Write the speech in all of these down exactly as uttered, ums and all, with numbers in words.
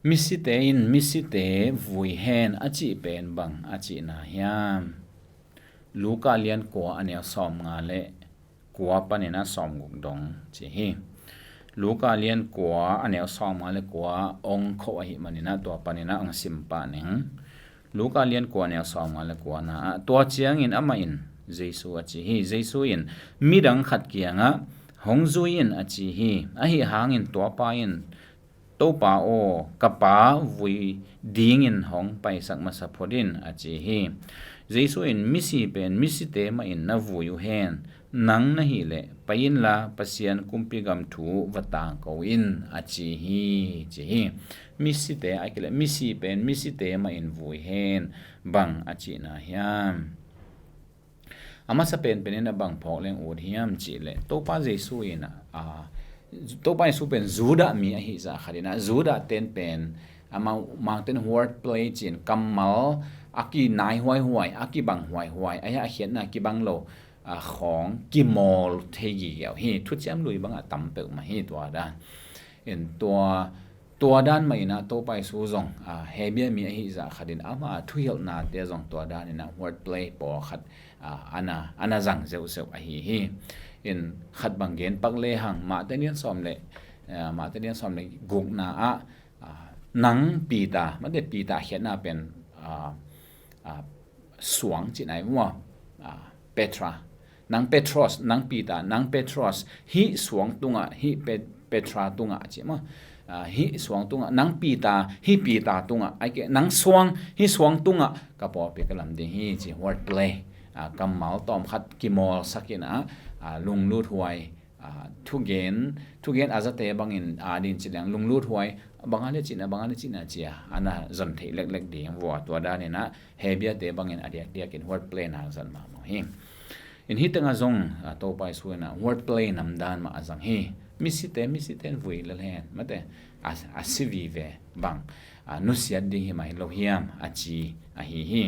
Misite in misite vui hen a cih pen bang a cihna hiam? Luka lian kua a neu sawmnga le kua panin a sawmguk dong ci hi. Luka lian kua a neu sawmnga le kua ong kho ahih manin a tua panin a ong sim pah ning. Luka lian kua a neu sawmnga le kua na ah tua ciangin amah in Jesu a ci hi. Jesu in midang khat kiangah hong zui in a ci hi. Ahi hangin tua pa in Topa aw, ka pa vui dingin hong paisak masa phot in a ci hi. Jesu in misi pen misite mah in na vui uh hen, nang na hih leh pai inla Pasian kumpi gam thu va tangko in a ci hi ci hi. Misite a kileh misi pen misite mah in vui hen bang a cihna hiam? A masa penpen in a bang phawk leng ut hiam cihleh Topa Jesu in a, a, Topa Jesu pen Judah mi ahi zah khat in a Judah ten pen amau mangten word play cin kammal a kinai huaihuai a kibang huaihuai a hia a khiatna kibang lo a khawng kimawl thei gige uh hi. Thuciam lui bangah tam peuhmah hi tua dan. In tua tua dan mah in a Topa Jesu zong a Hebia mi ahi zah khat in ama thuhilhnate zong tua dan in a word play pawlkhat a ana ana zang zeuhzeuh ahi hi. In khat bang gen pak lehang Mate lian sawm le a, Mate lian sawm le gukna ah a, nang Peter, mate Peter khiatna pen a, a, suang cih nai mua a, Petra. Nang Petros, nang Peter, nang Petros, hih suang tungah, hih Pet- Petra tungah cih maw? A, hih suang tungah, nang Peter, hih Peter tungah, ai ke, nang suang, hih suang tungah ka pawlpi ka lam ding hi ci word play. A, kammal tawmkhat kimawlsak in a, a, lunglut huai a, thugen thugen a zate bangin a din ci leng lunglut huai banga le cihna banga le cihna cia ana zon theih leklek ding vua tua dan in a Hebia te bangin a diakdiakin word play na zon mahmah hi. In hih tengah zong a, Topa Jesu in a word play nam dan mah a zang hi. Misite misite in vui lel hen mate a, a si vive bang a, nusiat ding hi mah hi lo hiam a ci ahi hi.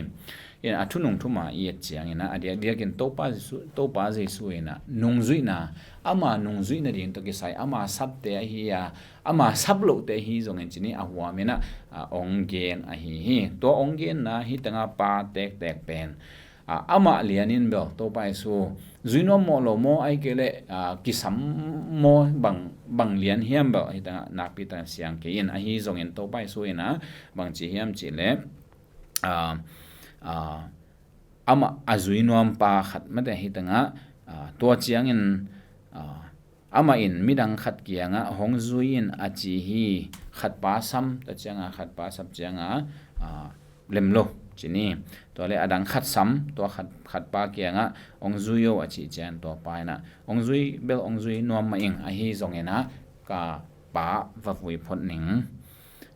In a thunung thuma i et ciangin a, a diakdiakin Topa Jesu, Topa Jesu in a nungzuihna, ama nungzuihna ding tawh kisai ama sapte ahi a, ama sap lohte ahi zongin cini a huamin a, a ong gen ahi hi. Tua ong genna hih tengah pa tektek pen a, amah lianin bel Topa Jesu zui nuam mawh lo maw ai kei leh a, kisam maw bang bang lian hiam bel hih tengah nakpi takin siang kei in ahi zongin Topa Jesu in a bang ci hiam cihleh a, a, amah a zui nuam pa khat mate hih tengah a, tua ciangin a, amah in midang khat kiangah hong zui in a ci hi. Khat pa sam ta ciangah khat pa sap ciangah a, lem lo cini. Tua le a dang khat sam tua khat, khat pa kiangah hong zui o a cih ciang tua pa in a hong zui bel hong zui nuam mah ing ahi zongin a ka pa va vui phot ning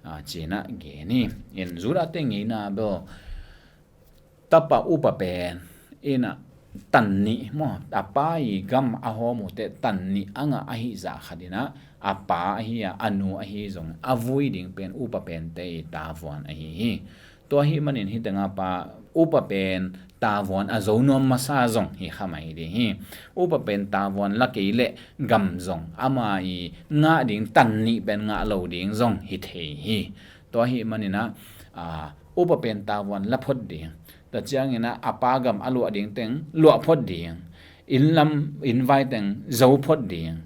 a, ci-in a gen hi. In Judah te ngeina bel tapa upa pen in a tan nih maw, a pa i gam a hawm uh teh tan nih a ngah ahi zah khat in a, a pa ahi a, a nu ahi zong a vui ding pen upa pente i tavuan ahi hi. Tua ahih manin hih tengah pa upa pen tavuan a zo nuam masa zong hi kha mai ding hi. Upa pen tavuan la kei leh gam zong ama i ngah ding tan nih pen ngah lo ding zong hi thei hi. Tua ahih manin a, a, upa pen tavuan la phot ding. Tua ciangin a, a pa gam a luah ding teng luah phot ding. Inn lam, inn vai teng zo phot ding.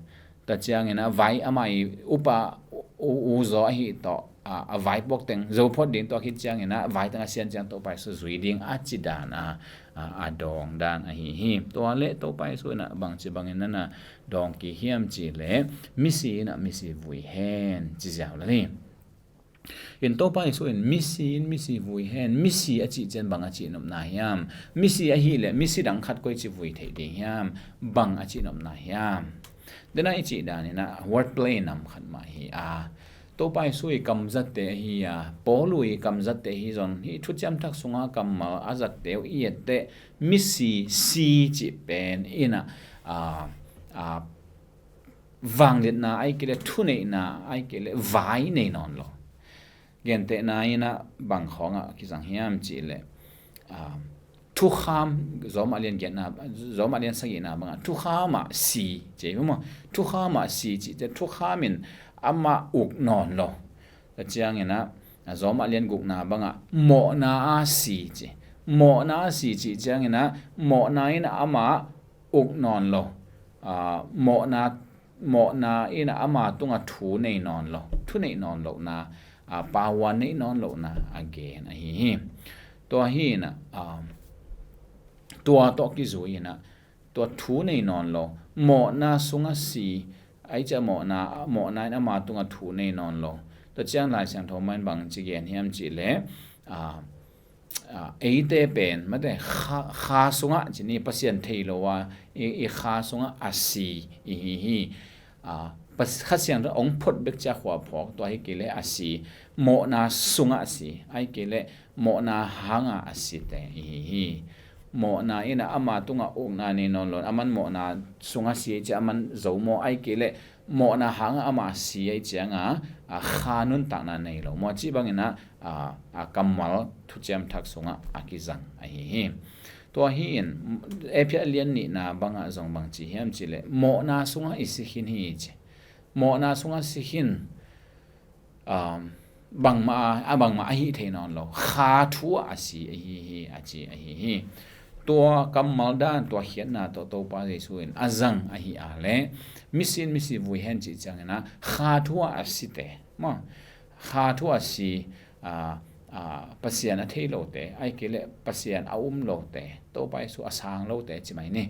Tua ciangin a vai ama i upa u, u, u zaw ahi tawh a, a vaipuak teng zo phot ding. Tua khit ciangin a vai teng a sian ciang Topa Jesu zui ding a ci dan a, a, a dawng dan ahi hi. Tua le Topa Jesu in a bangci bangin na na dawng kik hiam cihleh misi in a misi vui hen ci ziau lel hi. In Topa Jesu in misi in misi vui hen, misi a cih ciang bang a cihnopna hiam? Misi ahih leh misi dang khat koi ci vui theih ding hiam? Bang a cihnopna hiam? Dena i cih dan in a word play nam khat mah hi a, Topa Jesu i kamzatte ahi a, Paul i kamzatte ahi zong hih thuciam thak sunga kammal a zatte uh i et teh misi si cih pen in a, a, a, vangliatna ai kei leh thuneihna ai kei leh vai nei nawn lo. Gentehna in a bang khawngah kizang hiam cihleh, a, thukham, Zawmah lian giatna, Zawmah lian sagihna bangah thukham ah si ci hi maw? Thukham ah si cih teh thukham in amah uk nawn lo. Ciangin ah, a Roma lian gukna bangah mawhna a si ci. Mawhna a si cih ciangin ah, mawhna in amah uk nawn lo. Aa, mawhna, mawhna in ama tungah thu nei nawn lo. Thu nei nawn lohna, aa, power nei nawn lohna a gen ahi hi. Tua hi in ah, aa, tua tawh kizui in ah, tua thu nei nawn lo. Mawhna sungah si, ai ciah mawhna, mawhna in ama tungah thu nei nawn lo. Tua ciang Lai Siangtho mah in bang ci gen hiam cih leh, aa, aa, eite pen, mate, kha, kha sungah, ci ni, Pasian thei lo a, i, i kha sungah a si i hi hi. Aa, Pas-, Kha Siangtho hong phot bek ciah khua phawk, tua hi kei leh a si, mawhna sungah a si, ai kei leh mawhna hanga a site i hi hi. Mawhna in ah ama tungah ukna nei nawn lo, aman mawhna sungah si ai ciah aman zo maw, ai kei leh mawhna hanga ama si ai cianga, a, kha nuntakna nei lo maw, cih bangin ah, a, a kammal thuciam thak sungah a kizang ahi hi. Tua hi in, Efesa lian nihna bangah zong bang ci hiam cih leh, mawhna sungah i si khin hi ci. Mawhna sungah si khin, um, bangmah a, a bangmah a hih thei nawn lo. Kha thu ah a si ahi hi, a ci ahi hi. Tua kammal dan, tua khiatna tawh Topa Jesu in a zang ahi a leh, misin misi vui hen cih ciangin ah, kha thu ah a site maw, kha thu ah a si, aa, aa, Pasian a thei lote, ai kei leh Pasian a um lote, Topa Jesu a sang lote ci mai ni.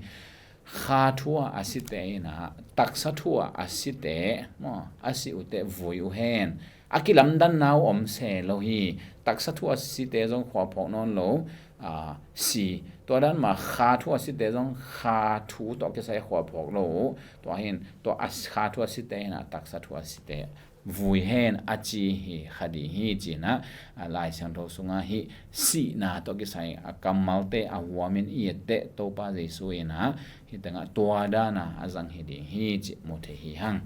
Kha thu ah a site in ah, taksa thu ah a site maw, a si uhte vui uh hen. A kilamdanna uh om se lo hi. Taksa thu ah a site zong khua phawk nawn lo, aa, si. Tua dan mah kha thu ah a site zong kha thu tawh kisai khua phawk lo uh. Tua hi in, tua a, kha thu ah a site in ah, taksa thu ah a site vui hen a ci hi kha ding hi ci in ah, a, Lai Siangtho sungah hih sihna tawh kisai a kammalte a huamin i etteh Topa Jesu in ah, hih tengah tua dan a a zang hi ding hi cih mu thei hi hang.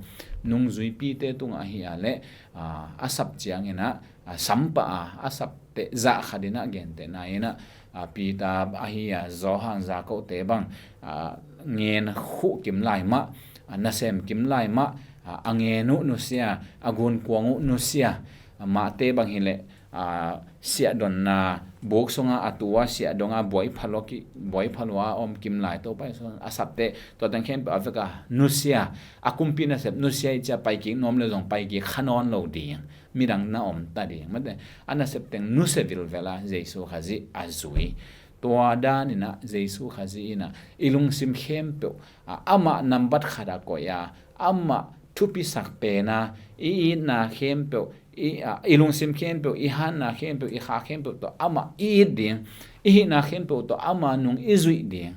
Nungzuipite tungah ahi a leh, a, a sap ciangin ah, a, sampah a, a sapteh zah khat in ah gentehna in ah, a, Peter ahi a, Johan, Jakob te bang, a, ngen khuh kim lai mah, a, nasem kim lai mah, a, a ngen uh nusia, a gunkuang uh nusia, a, mahte bang hi leh, a, siahdonna buk sungah a tu a siahdong a buai phalua ki, buai phalua a om kim lai Topa Jesu a sapteh, tua teng khempeuh a vek a nusia, a kumpi nasep nusia i ciah paikik nuam le zong paikik kha nawn lo ding. Midang na om ta ding. Mate, a nasep teng nusia vilvel a Jesu Khazih a zui. Tua dan in ah Jesu Khazih in ah i lungsim khempeuh, a, amah nambat khat a koih a, amah thupisak pen a, i itna khempeuh, i, a, i lungsim khempeuh, i hanna khempeuh, i kha khempeuh tawh amah i it ding, i hihna khempeuh tawh ama nung i zuih ding.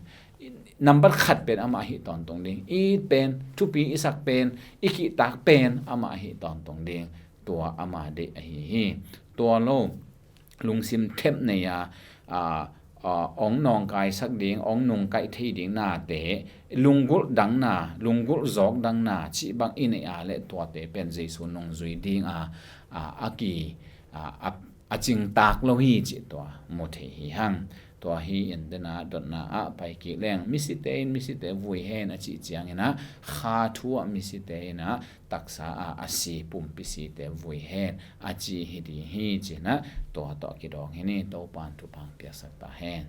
Nambat khat pen amah hih tawntung ding, i it pen, thupi i sak pen, i kihtak pen amah hih tawntung ding. Tua ama deih ahi hi. Tua lo, lungsim thep nei a, a, a, ong nawngkaisak ding, ong nungkaih thei ding nate, lunggulh dangna, lunggulh zawk dangna cih bang i neih a leh tuate pen Jesu nungzui ding a, a, a ki, a, a, a cingtak lo hi cih tua mu thei hi hang. Tua hi in dena dotna ah paikik leng, misite in misite vui hen a cih ciangin ah, kha thu ah misite in ah taksa a a si pumpi site vui hen a ci hi ding hi ci in ah, tua tawh kidawng hi ni. Topan thupha piaksak ta hen.